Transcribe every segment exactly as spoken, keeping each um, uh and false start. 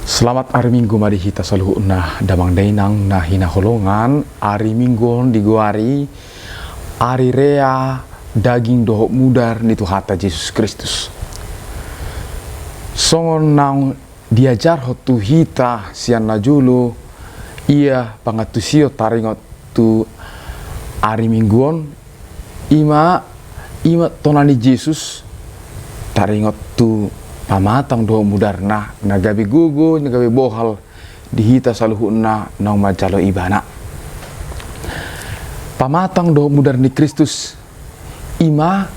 Selamat ari Minggu ma di hita saluhutna, damang dainang na hinaholongan. Ari Minggu on digoari ari rea daging dohot mudar ni Tuhanta Jesus Kristus. Songon naung diajarhon tu hita sian na jolo, ia pangantusion taringot tu ari Minggu on, ima, ima tona ni Jesus taringot tu pamatang dohot mudarna, na gabe gogo, na gabe bohal di hita saluhutna naung manjalo Ibana. Pamatang dohot mudar ni Kristus, ima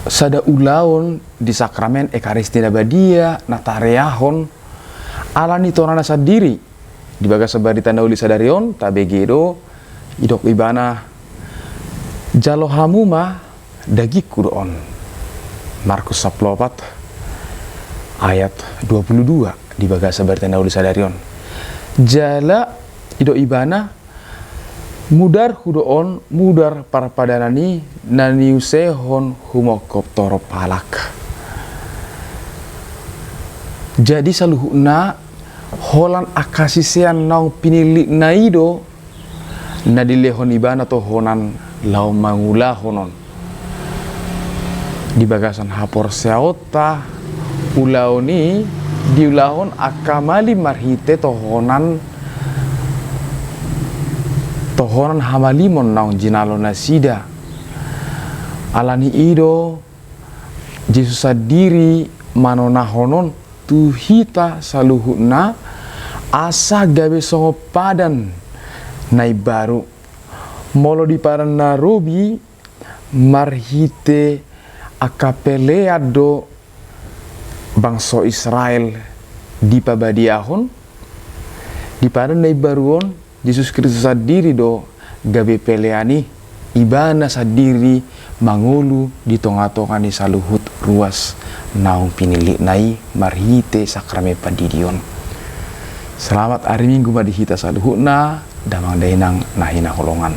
sada ulaon di sakramen Ekaristi na badia na tareahon ala ni tonana sandiri. Di bagasan barita na uli sadari on tabege do didok Ibana, jalo hamu ma, dagingku do on. Markus sampulu opat ayat dua pulu dua di bagasan barita na uli sadari on. Jala didok Ibana, mudarhu do on, mudar parpadanan i na niusehon humongkop torop halak. Jadi saluhutna holan angka sisean naung pinillitna i do na dilehon Ibana tohonan laho mangulahon on. Di bagasan haporseaonta, ulaon i diulahon angka malim marhite tohonan, tohonan hamalimon naung jinalo nasida. Ala ni i do Jesus sandiri manonahon on tu hita saluhutna, asa gabe songon padan na imbaru. Molo di padan na robi, marhite angka pelean do bangso Israel dipabadiahon, di padan na imbaru on Jesus Kristus sandiri do gabe pelean i, Ibana sandiri mangolu di tonga-tonga ni saluhut ruas naung pinillitna i marhite sakramen pandidi on. Selamat ari Minggu ma di hita saluhutna, damang dainang na hinaholongan.